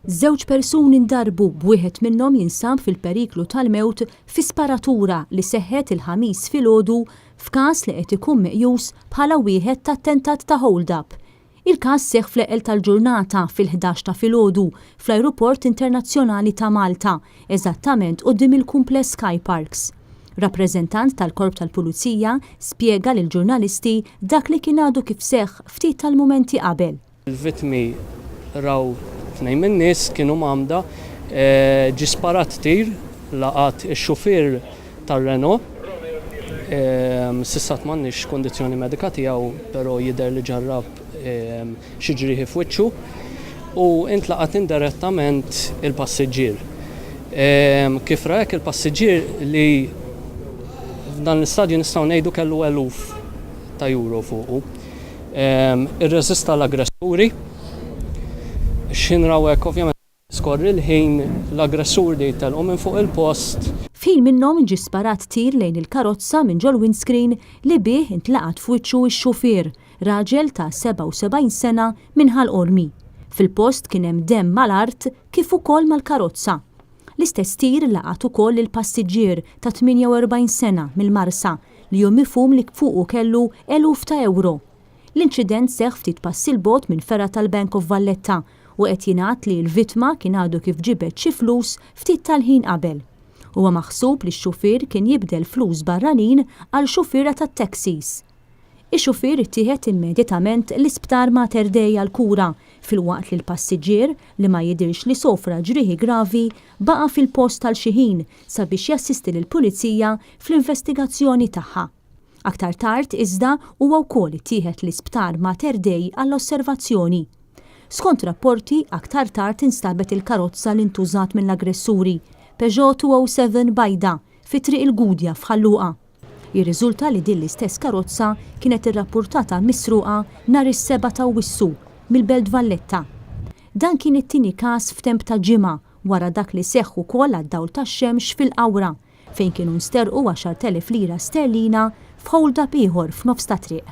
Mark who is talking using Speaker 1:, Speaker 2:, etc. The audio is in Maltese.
Speaker 1: Żewġ persuni ndarbu b'wieħed minnhom jinsab fil-periklu tal-mewt fi sparatura li seħħet il-Ħamis filgħodu f'każ li qed ikun meqjus bħala wieħed ta' attentat ta' hold-up. Il-każ seħħ fl-eqqel tal-ġurnata fil-ħdax ta' filgħodu fl-Ajruport Internazzjonali ta' Malta, eżattament quddiem il-kumpless Sky Parks. Rappreżentant tal-Korp tal-Pulizija spjega lill-ġurnalisti dak li kien għadu kif seħħ ftit tal-mumenti qabel.
Speaker 2: Il-vittmi raw tnejn min-nies kienu mgħammda, ġie sparat tir, laqat ix-xufier tar-Renault. S'issa għad m'għandniex kundizzjoni medika tiegħu però jidher li ġarrab xi ġrieħi f'wiċċu u intlaqat indirettament il-passiġġier. Kif ra hekk il-passiġġier li f'dan l-istadju nistgħu ngħidu kellu eluf ta' euro fuqu. Irreżista l-aggressuri. X'ħin raw hekk ovvjament skorri l-ħin l-aggressuri telqu minn fuq il-post.
Speaker 1: F'ħin minnhom ġie sparat tir lejn il-karozza minn ġol-windscreen li bih intlaqat f'wiċċu x-xufier, raġel ta' 77 sena minn Ħal Qormi. Fil-post kien hemm demm mal-art kif ukoll mal-karozza. L-istess tir laqat ukoll lil passiġġier ta' 48 sena mill-Marsa li hu mifhum li fuqu kellu eluf ta' ewro. L-inċident seħħ ftit passi 'l bogħod minn fergħa tal-Bank of Valletta u qed jingħad li l-vittma kien għadu kif ġibed xi flus ftit tal-ħin qabel. Huwa maħsub li x-xufier kien jibdel flus barranin għal xufiera tat-taxis. Ix-xufier ittieħed immedjatament l-Isptar Mater Dei għall-kura, filwaqt li l-passiġġier, li ma jidhirx li sofra ġrieħi gravi, baqa' fil-post għal xi ħin sabiex jassisti lill-Pulizija fl-investigazzjoni tagħha. Aktar tard, iżda, huwa wkoll ittieħed l-Isptar Mater Dei għall-osservazzjoni. Skont rapporti, aktar tard instabet il-karozza li ntużat mill-aggressuri, Peugeot 207 bajda, fi Triq il-Gudja f'Ħal Luqa. Jirriżulta li din l-istess karozza kienet irrappurtata misruqa nhar is-sebgħa t'Awwissu mill-Belt Valletta. Dan kien it-tieni każ f'temp ta' ġimgħa wara dak li seħħ ukoll għad-dawl tax-xemx fil-Qawra fejn kienu nsterqu 10,000 lira sterlina f'hold-up ieħor f'nofs ta' triq.